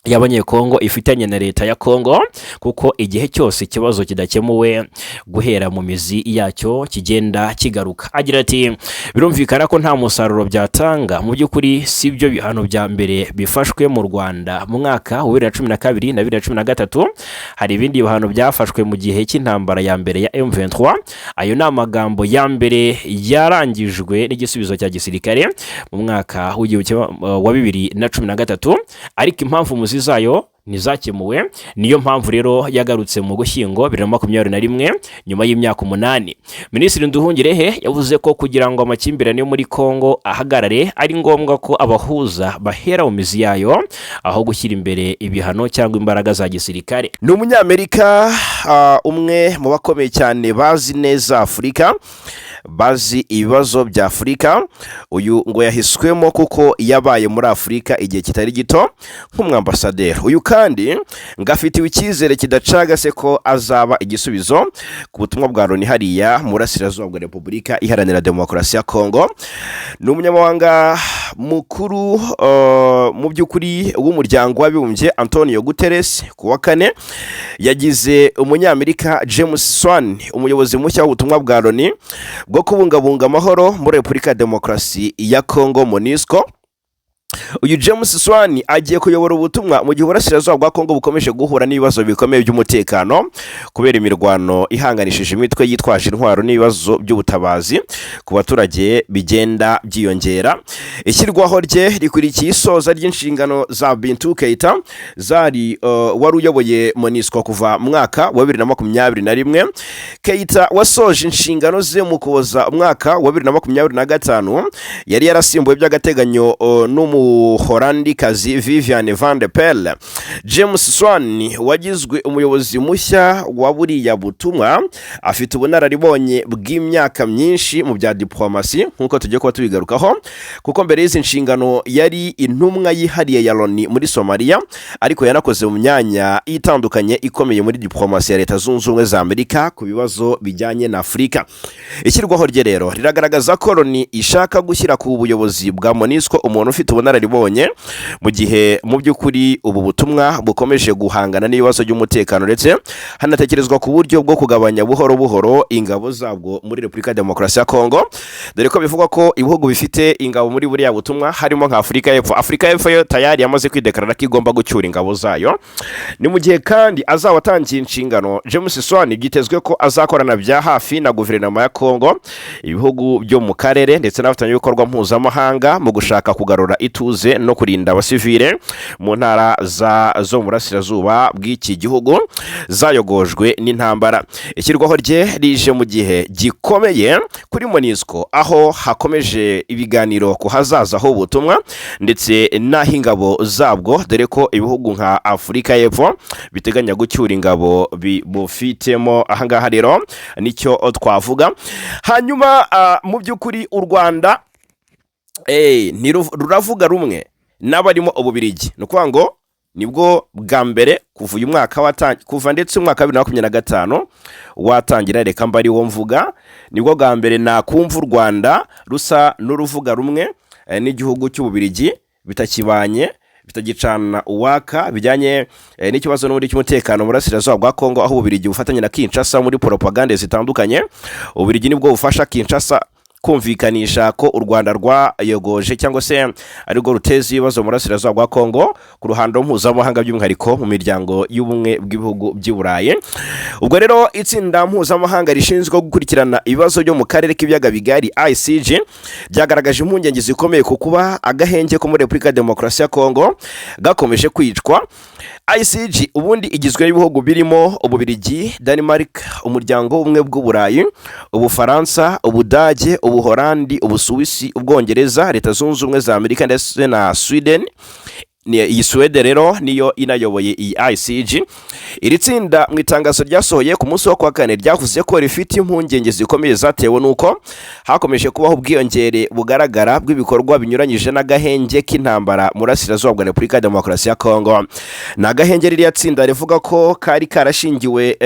y'Abanyekongo ifitanye na Leta ya Kongo, kuko igihe cyose ikibazo kidakemuwe guhera mu mizi yacyo, kigenda kigaruka. Agira ati: "Birumvikana ko nta musaruro byatanga. Mu by'ukuri si byo bihano bya mbere bifashwe mu Rwanda. Mu mwaka wa 2012 na 2013 hari ibindi bihano byafashwe mu gihe cy'intambara ya mbere ya M23. Ayo ni amagambo ya mbere yarangijwe n'igisubizo cya gisirikare mu mwaka w'igihumbi kimwe wa 2013, ariko impamvu muzi zayo ntizakemuwe. Niyo mpamvu rero yagarutse mu Gushyingo 2021, nyuma y'imyaka 8." Minisitiri Nduhungirehe yavuze ko kugira ngo amakimbirane yo muri Kongo ahagarare, ari ngombwa ko abahuza bahera mu mizi yayo aho gushyira imbere ibihano cyangwa imbaraga za gisirikare. Ni Umunyamerika, umwe mu bakomeye cyane bazi neza Afurika, bazi ibibazo bya Afurika. Uyu ngo yahiswemo kuko yabaye muri Afurika igihe kitari gito nk'umwambasaderi. Uyu kandi ngo afitiwe icyizere kidacagase ko azaba igisubizo ku butumwa bwa Loni hariya mu burasirazuba bwa Repubulika Iharanira Demokarasi ya Kongo. Ni umunyamabanga mukuru mu by'ukuri w'Umuryango w'Abibumbye, Antonio Guterres, ku wa kane yagize Umunyamerika James Swan umuyobozi mushya w'ubutumwa bwa Loni bwo kubungabunga amahoro muri Repubulika ya Demokarasi ya Kongo, MONUSCO. Uyu James Swan agiye kuyobora ubutumwa mu gihe uburasirazuba bwa Kongo bukomeje guhura n'ibibazo bikomeye by'umutekano kubera imirwano ihanganishije imitwe yitwaje intwaro n'ibibazo by'ubutabazi ku baturage bigenda byiyongera. Ishyirwaho rye rikurikiye isoza ry'inshingano za Bintou Keita zari wari uyoboye MONUSCO kuva mu mwaka wa 2021. Keita wasoje inshingano ze mu Kuboza umwaka wa 2025, yari yarasimbuwe by'agateganyo n'Umuholandikazi Vivian van de Pelle. James Swan wagizwe umuyobozi mushya wa buriya butumwa afite ubunararibonye bw'imyaka myinshi mu bya diplomasi, nk'uko tugiye kuba tubigarukaho, kuko mbere y'izi nshingano yari intumwa yihariye ya Loni muri Somaliya, ariko yanakoze mu myanya itandukanye ikomeye muri diplomasi ya Leta Zunze Ubumwe za Amerika ku bibazo bijyanye na Afurika. Ishyirwaho rye rero riragaragaza ko Loni ishaka gushyira ku buyobozi bwa MONUSCO umuntu ufite ubunararibonye, mu gihe mu by'ukuri ubu butumwa bukomeje guhangana n'ibibazo by'umutekano, ndetse hanatekerezwa ku buryo bwo kugabanya buhoro buhoro ingabo zabwo muri Repubulika ya Demokarasi ya Kongo, dore ko bivugwa ko ibihugu bifite ingabo muri buriya butumwa harimo nka Afurika y'Epfo. Afurika y'Epfo yo tayari yamaze kwidekarara ko igomba gucyura ingabo zayo. Ni mu gihe kandi azaba atangiye inshingano, James Swan byitezwe ko azakorana bya hafi na guverinoma ya Kongo, ibihugu byo mu karere ndetse n'abafatanyabikorwa mpuzamahanga mu gushaka kugarura ituze no kurinda abasivile mu ntara zo mu burasirazuba bw'iki gihugu zayogojwe n'intambara. Ishyirwaho rye rije mu gihe gikomeye kuri MONUSCO, aho hakomeje ibiganiro ku hazaza h'ubutumwa ndetse n'aho ingabo zabwo, dore ko ibihugu nka Afurika y'Epfo biteganya gucyura ingabo bufitemo. Ahangaha rero nicyo twavuga. Hanyuma mu by'ukuri u Rwanda ruravuga rumwe n'abarimo Ububirigi. Ni ukuvuga ngo nibwo bwa mbere kuva uyu mwaka, kuva ndetse umwaka wa 2025 watangira, reka mba ari wo mvuga, nibwo bwa mbere nakumva u Rwanda rusa n'uruvuga rumwe n'igihugu cy'Ububirigi, bitakibanye, bitagicana uwaka bijyanye n'ikibazo n'ubundi cy'umutekano mu burasirazuba bwa Kongo, aho Ububirigi bufatanya na Kinshasa muri poropagande zitandukanye. Ububirigi nibwo bufasha Kinshasa Kumvikanisha ko u Rwanda rwayogoje cyangwa se arirwo ruteza ibibazo mu burasirazuba bwa Kongo ku ruhando mpuzamahanga, by'umwihariko mu miryango y'ubumwe bw'ibihugu by'i Burayi. Ubwo rero itsinda mpuzamahanga rishinzwe gukurikirana ibibazo byo mu karere k'ibiyaga bigari, ICG, ryagaragaje impungenge zikomeye ku kuba agahenge ko muri Repubulika ya Demokarasi ya Kongo gakomeje kwicwa. ICG ubundi igizwe n'ibihugu birimo Ububirigi, Denmark, Umuryango w'Ubumwe bw'Uburayi, Ubufaransa, Ubudage, Ubuholandi, Ubusuwisi, Ubwongereza, Leta Zunze Ubumwe za Amerika ndetse na Sweden. Iyi Suwede rero niyo inayoboye iyi ICG. Iri tsinda mu itangazo ryasohoye ku munsi wo kuwa kane ryavuze ko rifite impungenge zikomeye zatewe n'uko hakomeje kubaho ubwiyongere bugaragara bw'ibikorwa binyuranyije n'agahenge k'intambara mu burasirazuba bwa Repubulika ya Demokarasi ya Kongo. Ni agahenge ririya tsinda rivuga ko kari karashingiwe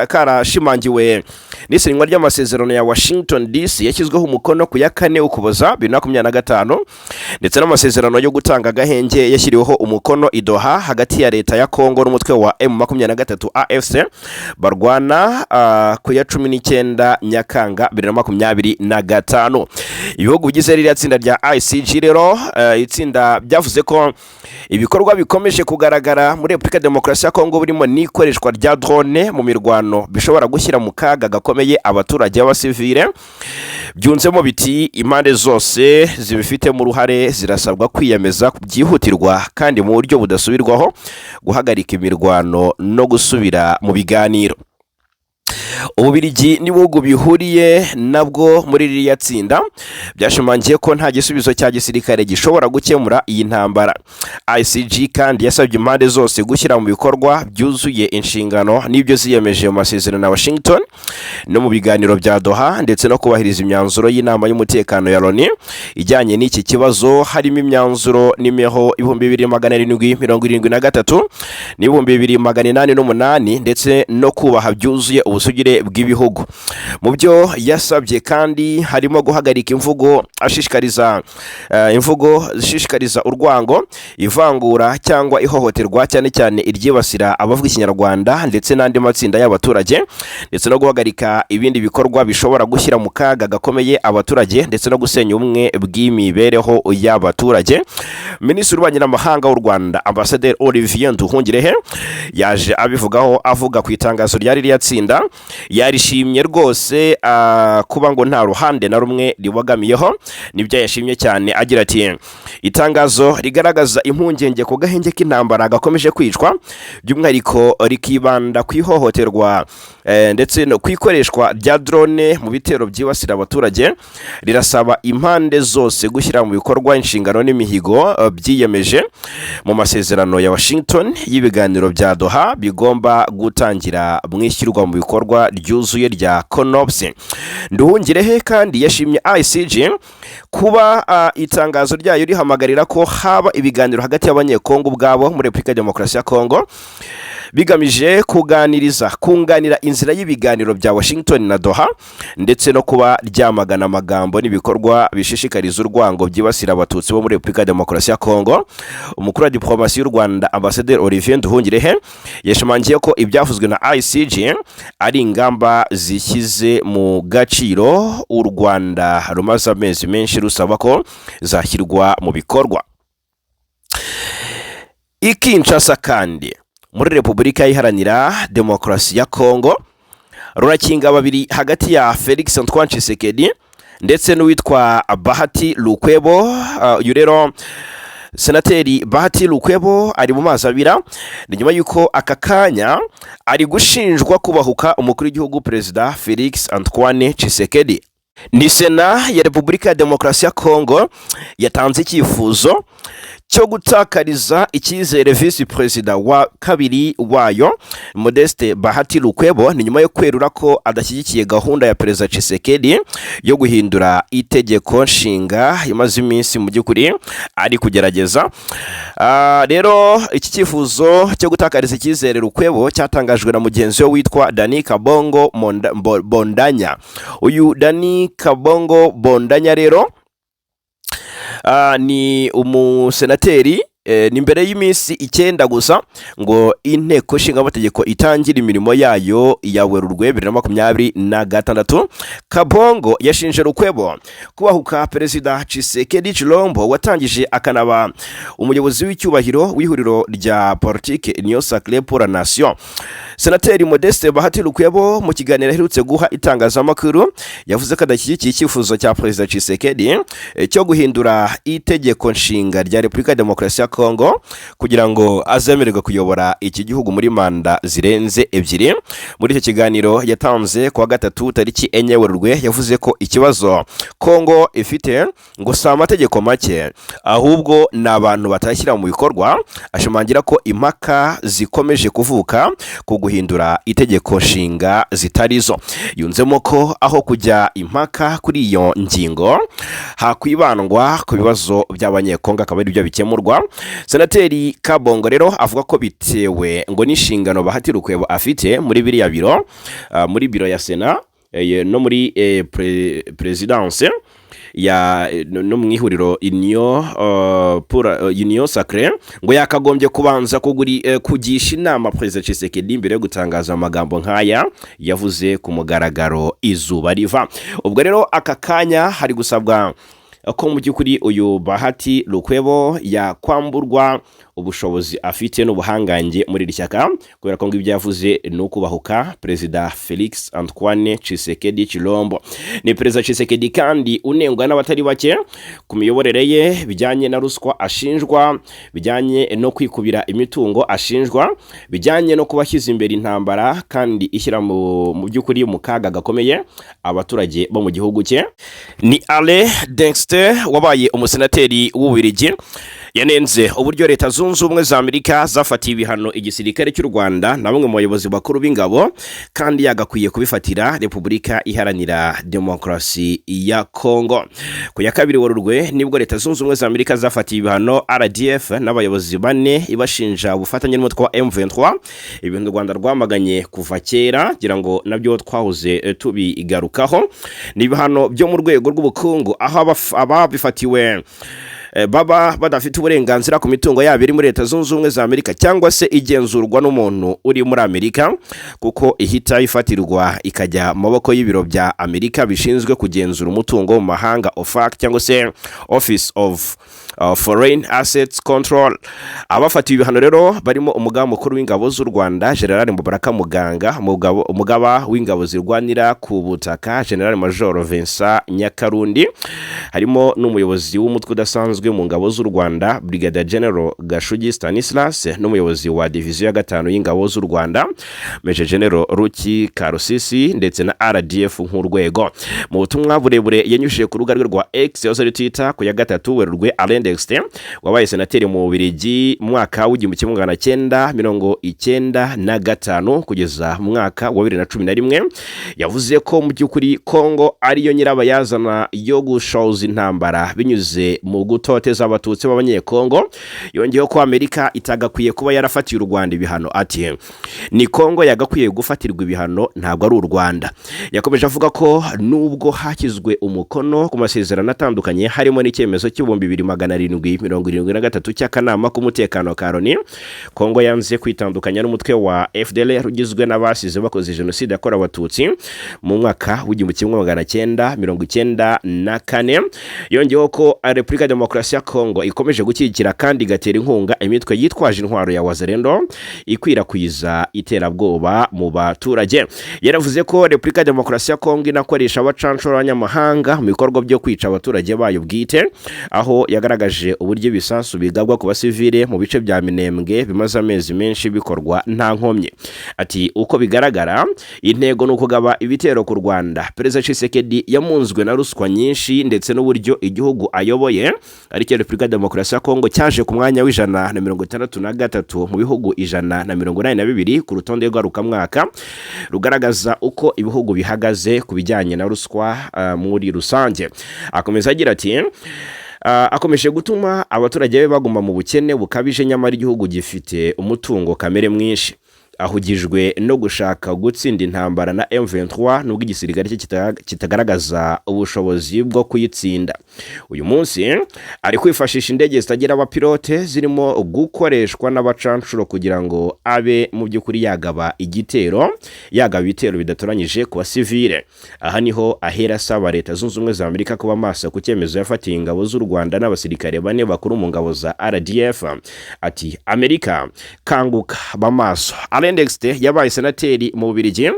karashimangiwe n'isinywa ry'amasezerano ya Washington DC yashyizweho umukono ku ya 4 Ukuboza 2025, ndetse n'amasezerano yo gutanga agahenge yashyiriweho umukono i Doha hagati ya leta ya Kongo n'umutwe wa M23 AFC barwana ku ya 19 Nyakanga 2025. Ibihugu bigize ririya tsinda rya ICG rero, itsinda byavuze ko ibikorwa bikomeje kugaragara muri Repubulika ya Demokarasi ya Kongo, birimo n'ikoreshwa rya drone mu mirwano, bishobora gushyira mu kaga gakomeye abaturage b'abasivile. Byunzemo biti: "Impande zose zibifitemo uruhare zirasabwa kwiyemeza byihutirwa kandi mu buryo budasubirwaho guhagarika imirwano no gusubira mu biganiro." Ububirigi n'ibihugu bihuriye nabwo muri ririya tsinda byashimangiye ko nta gisubizo cya gisirikare gishobora gukemura iyi ntambara. ICG kandi yasabye impande zose gushyira mu bikorwa byuzuye inshingano n'ibyo ziyemeje mu masezerano ya Washington no mu biganiro bya Doha, ndetse no kubahiriza imyanzuro y'inama y'umutekano ya Loni ijyanye n'iki kibazo, harimo imyanzuro nimero 2773 n'2808, ndetse no kubaha byuzuye ubusugire bw'ibihugu. Mu byo yasabye kandi harimo guhagarika imvugo zishishikariza urwango, ivangura cyangwa ihohoterwa, cyane cyane iryibasira abavuga Ikinyarwanda ndetse n'andi matsinda y'abaturage, ndetse no guhagarika ibindi bikorwa bishobora gushyira mu kaga gakomeye abaturage ndetse no gusenya ubumwe bw'imibereho y'abaturage. Minisitiri w'Ububanyi n'Amahanga w'u Rwanda, Ambasaderi Olivier Nduhungirehe, yaje abivugaho, avuga ku itangazo rya ririya tsinda. Yarishimye rwose, kuba ngo nta ruhande na rumwe ribogamiyeho. Nibyo yashimye cyane, agira ati: "Itangazo rigaragaza impungenge ku gahenge k'intambara gakomeje kwicwa, by'umwihariko rikibanda ku ihohoterwa ndetse no ku ikoreshwa rya drone mu bitero byibasira abaturage, rirasaba impande zose gushyira mu bikorwa inshingano n'imihigo byiyemeje mu masezerano ya Washington y'ibiganiro bya Doha, bigomba gutangira mu ishyirwa mu bikorwa ryuzuye rya CONOPS." Nduhungirehe kandi yashimye ICG kuba itangazo ryayo rihamagarira ko haba ibiganiro hagati y'Abanyekongo ubwabo muri Repubulika ya Demokarasi ya Kongo, bigamije kuganiriza kunganira inzira y'ibiganiro bya Washington na Doha, ndetse no kuba ryamagana amagambo n'ibikorwa bishishikariza urwango byibasira Abatutsi bo muri Repubulika ya Demokarasi ya Kongo. Umukuru wa diplomasi y'u Rwanda, Ambasaderi Olivier Nduhungirehe, yashimangiye ko ibyavuzwe na ICG ari ingamba zishyize mu gaciro u Rwanda rumaze amezi menshi rusaba ko zashyirwa mu bikorwa. I Kinshasa kandi muri Repubulika Iharanira Demokarasi ya Kongo, rurakinga babiri hagati ya Felix Antoine Tshisekedi ndetse n'uwitwa Bahati Lukwebo. Uyu rero Senateri Bahati Lukwebo ari mu mazi abira. Ni nyuma y'uko aka kanya ari gushinjwa kubahuka umukuru w'igihugu, Perezida Felix Antoine Tshisekedi. Ni Sena ya Repubulika ya Demokarasi ya Kongo yatanze icyifuzo cyo gutakariza icyizere visi perezida wa kabiri wayo, Modeste Bahati Lukwebo. Ni nyuma yo kwerura ko adashyigikiye gahunda ya Perezida Tshisekedi yo guhindura itegeko nshinga imaze iminsi mu by'ukuri ari kugerageza. Rero iki cyifuzo cyo gutakariza icyizere Lukwebo cyatangajwe na mugenzi we witwa Dani Kabongo Bondanya. Uyu Dani Kabongo Bondanya rero ni umusenateri. Ni mbere y'iminsi 9 gusa ngo inteko nshingamategeko itangire imirimo yayo ya Werurwe 2026. Kabongo yashinje Lukwebo kubahuka Perezida Tshisekedi Chilombo, watangije akanaba umuyobozi w'icyubahiro w'ihuriro rya politike Union Sacrée pour la Nation. Senateri Modeste Bahati Lukwebo, mu kiganiro aherutse guha itangazamakuru, yavuze ko adashyigikiye icyifuzo cya Perezida Tshisekedi cyo guhindura itegeko nshinga rya Repubulika ya Demokarasi ya Kongo kugira ngo azemererwe kuyobora iki gihugu muri manda zirenze ebyiri. Muri icyo kiganiro yatanze kuwa gatatu tariki 4 Werurwe, yavuze ko ikibazo Kongo ifite ngo si amategeko make, ahubwo ni abantu batashyira mu bikorwa. Ashimangira ko impaka zikomeje kuvuka ku guhindura itegeko nshinga zitari zo. Yunzemo ko aho kujya impaka kuri iyo ngingo, hakwibandwa ku bibazo by'Abanyekongo, akaba ari byo bikemurwa. Senateri Kabongo rero avuga ko bitewe ngo n'inshingano Bahati Lukwebo afite muri biriya biro, muri biro ya Sena no muri présidence ya no mu ihuriro Union pour Union Sacrée, ngo yakagombye kubanza kugisha inama Perezida Tshisekedi mbere yo gutangaza amagambo nk'aya yavuze ku mugaragaro izuba riva. Ubwo rero aka kanya hari gusabwa ko mu by'ukuri uyu Bahati Lukwebo yakwamburwa ubushobozi afite n'ubuhangange muri iri shyaka, kubera ko ngo ibyo yavuze ni ukubahuka Perezida Felix Antoine Tshisekedi Chilombo. Ni Perezida Tshisekedi kandi unengwa n'abatari bake ku miyoborere ye, bijyanye na ruswa ashinjwa, bijyanye no kwikubira imitungo ashinjwa, bijyanye no kuba ashyize imbere intambara kandi ishyira mu by'ukuri mu kaga gakomeye abaturage bo mu gihugu cye. Ni Alain Dexter wabaye umusenateri w'Ububiligi, yanenze uburyo Leta Zunze Ubumwe za Amerika zafatiye ibihano igisirikare cy'u Rwanda na bamwe mu bayobozi bakuru b'ingabo, kandi yagakwiye kubifatira Repubulika Iharanira Demokarasi ya Kongo. Ku ya 2 Werurwe nibwo Leta Zunze Ubumwe za Amerika zafatiye ibihano RDF n'abayobozi bane, ibashinja ubufatanye n'umutwe wa M23, ibintu u Rwanda rwamaganye kuva kera, kugira ngo nabyo twahoze tubigarukaho. Ni ibihano byo mu rwego rw'ubukungu, aho ababifatiwe baba badafite uburenganzira ku mitungo yabo iri muri Leta Zunze Ubumwe za Amerika cyangwa se igenzurwa n'umuntu uri muri Amerika, kuko ihita ifatirwa ikajya mu maboko y'ibiro bya Amerika bishinzwe kugenzura umutungo mu mahanga, OFAC, cyangwa se Office of Foreign Assets Control. Abafatiwe ibihano rero barimo umugaba mukuru w'ingabo z'u Rwanda, General Mubaraka Muganga, umugaba w'ingabo zirwanira ku butaka, General Major Vincent Nyakarundi, harimo n'umuyobozi w'umutwe udasanzwe mu ngabo z'u Rwanda, Brigadier General Gashugi Stanislas, n'umuyobozi wa diviziyo ya gatanu y'ingabo z'u Rwanda, Major General Ruki Karusisi, ndetse na RDF nk'urwego. Mu butumwa burebure yanyujije ku rubuga rwe rwa X, yahoze ari Twitter, ku ya 3 Werurwe, Alain Dexter wabaye senateri mu Bubiligi mu mwaka w'1995 kugeza mu mwaka wa 2011, yavuze ko mu by'ukuri Kongo ariyo nyirabayazana yo gushoza intambara binyuze mu gutoteza Abatutsi b'Abanyekongo. Yongeyeho ko Amerika itagakwiye kuba yarafatiye u Rwanda ibihano. Ati: "Ni Kongo yagakwiye gufatirwa ibihano, ntabwo ari u Rwanda." Yakomeje avuga ko nubwo hashyizwe umukono ku masezerano atandukanye, harimo n'icyemezo cy'2773 cy'akanama k'umutekano ka Loni, Kongo yanze kwitandukanya n'umutwe wa FDLR ugizwe n'abasize bakoze jenoside yakorewe Abatutsi mu mwaka w'1994. Yongeyeho ko Repubulika ya Demokarasi ya Kongo ikomeje gushyigikira kandi igatera inkunga imitwe yitwaje intwaro ya Wazalendo ikwirakwiza iterabwoba mu baturage. Yaravuze ko Repubulika ya Demokarasi ya Kongo inakoresha abacanshuro b'abanyamahanga mu bikorwa byo kwica abaturage bayo bwite, aho yagaragaje uburyo ibisasu bigabwa ku basivile mu bice bya Minembwe bimaze amezi menshi bikorwa nta nkomyi. Ati: "Uko bigaragara, intego ni ukugaba ibitero ku Rwanda. Perezida Tshisekedi yamunzwe na ruswa nyinshi ndetse n'uburyo igihugu ayoboye, aricyo Repubulika ya Demokarasi ya Kongo, cyaje ku mwanya w'163 mu bihugu 182 ku rutonde rw'arukamwaka rugaragaza uko ibihugu bihagaze ku bijyanye na ruswa muri rusange." Akomeza agira ati: "Akomeje gutuma abaturage be baguma mu bukene bukabije, nyamara igihugu gifite umutungo kamere mwinshi." Ahugijwe no gushaka gutsinda intambara na M23, nubwo igisirikare cye kitagaragaza ubushobozi bwo kuyitsinda. Uyu munsi ari kwifashisha indege zitagira abapilote zirimo gukoreshwa n'abacanshuro kugira ngo abe mu by'ukuri yagaba igitero, yagaba ibitero bidatoranyije ku basivile. Aha niho ahera asaba Leta Zunze Ubumwe za Amerika kuba maso ku cyemezo yafatiye ingabo z'u Rwanda n'abasirikare bane bakuru mu ngabo za RDF. Ati: "Amerika, kanguka, ba maso." Alain Dexter yabaye senateri mu Bubiligi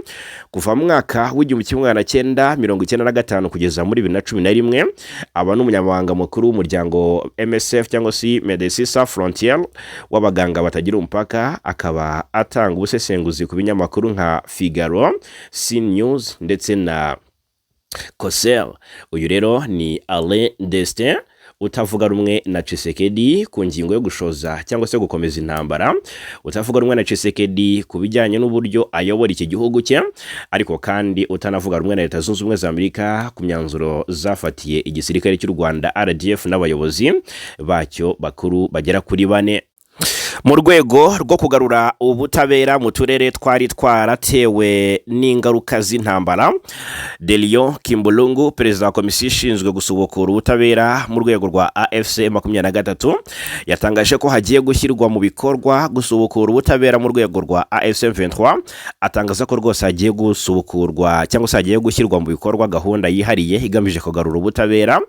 kuva mu mwaka w'1995 kugeza muri 2011, aba n'umunyamabanga mukuru w'umuryango MSF cyangwa se Médecins Sans Frontières, w'abaganga batagira umupaka, akaba atanga ubusesenguzi ku binyamakuru nka Figaro, CNews ndetse na Causeur. Uyu rero ni Alain Destin, utavuga rumwe na Tshisekedi ku ngingo yo gushoza cyangwa se gukomeza intambara, utavuga rumwe na Tshisekedi ku bijyanye n'uburyo ayobora iki gihugu cye, ariko kandi utanavuga rumwe na Leta Zunze Ubumwe za Amerika ku myanzuro zafatiye igisirikare cy'u Rwanda RDF n'abayobozi bacyo bakuru bagera kuri bane. Mu rwego rwo kugarura ubutabera mu turere twari twaratewe n'ingaruka z'intambara, Delio Kimbulungu, perezida wa komisiyo ishinzwe gusubukura ubutabera mu rwego rwa AFC 23, yatangaje ko hagiye gushyirwa mu bikorwa gusubukura ubutabera mu rwego rwa AFC 23. Atangaza ko rwose hagiye gusubukurwa cyangwa se hagiye gushyirwa mu bikorwa gahunda yihariye igamije kugarura ubutabera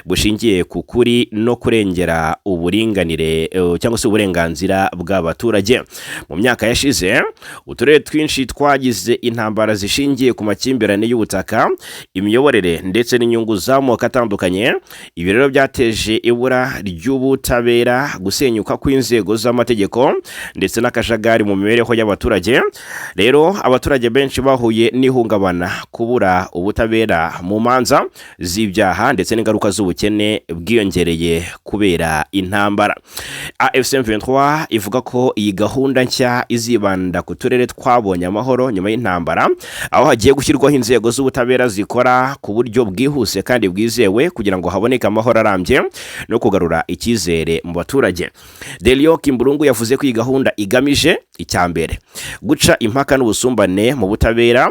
bushingiye ku kuri no kurengera uburinganire cyangwa se uburenganzira bw'abaturage. Mu myaka yashize, uturere twinshi twagize intambara zishingiye ku makimbirane y'ubutaka, imiyoborere ndetse n'inyungu z'amoko atandukanye. Ibi rero byateje ibura ry'ubutabera, gusenyuka kw'inzego z'amategeko ndetse n'akajagari mu mibereho y'abaturage. Rero abaturage benshi bahuye n'ihungabana, kubura ubutabera mu manza z'ibyaha ndetse n'ingaruka z'ubukene bwiyongereye kubera intambara. AFC 23 ivuga ko iyi gahunda nshya izibanda ku turere twabonye amahoro nyuma y'intambara, aho hagiye gushyirwaho inzego z'ubutabera zikora ku buryo bwihuse kandi bwizewe kugira ngo haboneke amahoro arambye no kugarura icyizere mu baturage. Delio Kimburungu yavuze ko iyi gahunda igamije icya mbere guca impaka n'ubusumbane mu butabera,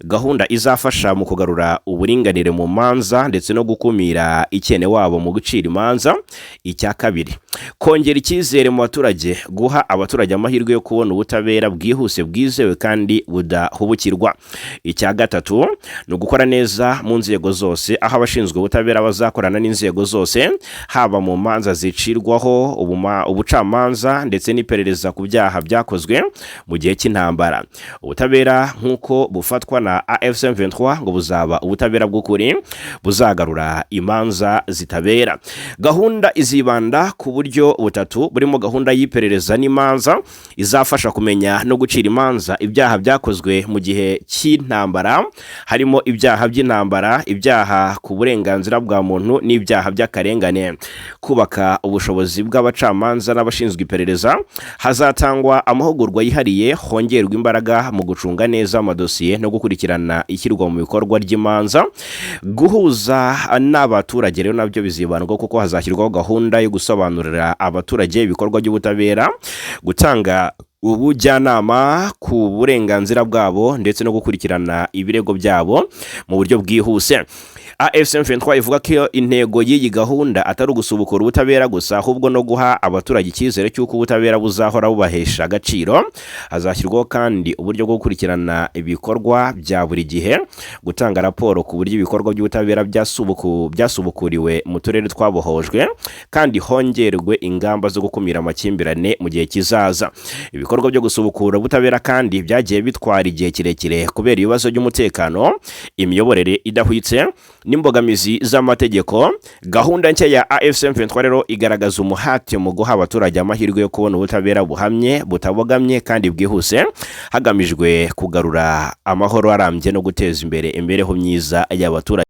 gahunda izafasha mu kugarura uburinganire mu manza ndetse no gukumira ikene wabo mu gucira imanza. Icya kabiri, kongera icyizere mu baturage, guha abaturage amahirwe yo kubona ubutabera bwihuse, bwizewe kandi budahubukirwa. Icya gatatu ni ugukora neza mu nzego zose, aho abashinzwe ubutabera bazakorana n'inzego zose, haba mu manza zicirwaho ubucamanza ndetse n'iperereza ku byaha byakozwe mu gihe cy'intambara. Ubutabera nk'uko bufatwa na AFC 23 ngo buzaba ubutabera bw'ukuri buzagarura imanza zitabera. Gahunda izibanda ku buryo butatu burimo gahunda y'iperereza n'imanza izafasha kumenya no gucira imanza ibyaha byakozwe mu gihe cy'intambara, harimo ibyaha by'intambara, ibyaha ku burenganzira bwa muntu n'ibyaha by'akarengane. Kubaka ubushobozi bw'abacamanza n'abashinzwe iperereza: hazatangwa amahugurwa yihariye, hongerwa imbaraga mu gucunga neza amadosiye no gukurikirana ishyirwa mu bikorwa ry'imanza. Guhuza n'abaturage rero nabyo bizibandwa, kuko hazashyirwaho gahunda yo gusobanurira abaturage ibikorwa by'ubutabera, gutanga ubujyanama ku burenganzira bwabo ndetse no gukurikirana ibirego byabo mu buryo bwihuse. AFC M23 ivuga ko intego y'iyi gahunda atari ugusubukura ubutabera gusa, ahubwo no guha abaturage icyizere cy'uko ubutabera buzahora bubahesha agaciro. Hazashyirwaho kandi uburyo bwo gukurikirana ibikorwa bya buri gihe, gutanga raporo ku buryo ibikorwa by'ubutabera byasubukuriwe mu turere twabohojwe, kandi hongerwe ingamba zo gukumira amakimbirane mu gihe kizaza. Ibikorwa byo gusubukura ubutabera kandi byagiye bitwara igihe kirekire kubera ibibazo by'umutekano, imiyoborere idahwitse n'imbogamizi z'amategeko. Gahunda nshya ya AFC M23 rero igaragaza umuhate mu guha abaturage amahirwe yo kubona ubutabera buhamye, butabogamye kandi bwihuse, hagamijwe kugarura amahoro arambye no guteza imbere imibereho myiza y'abaturage.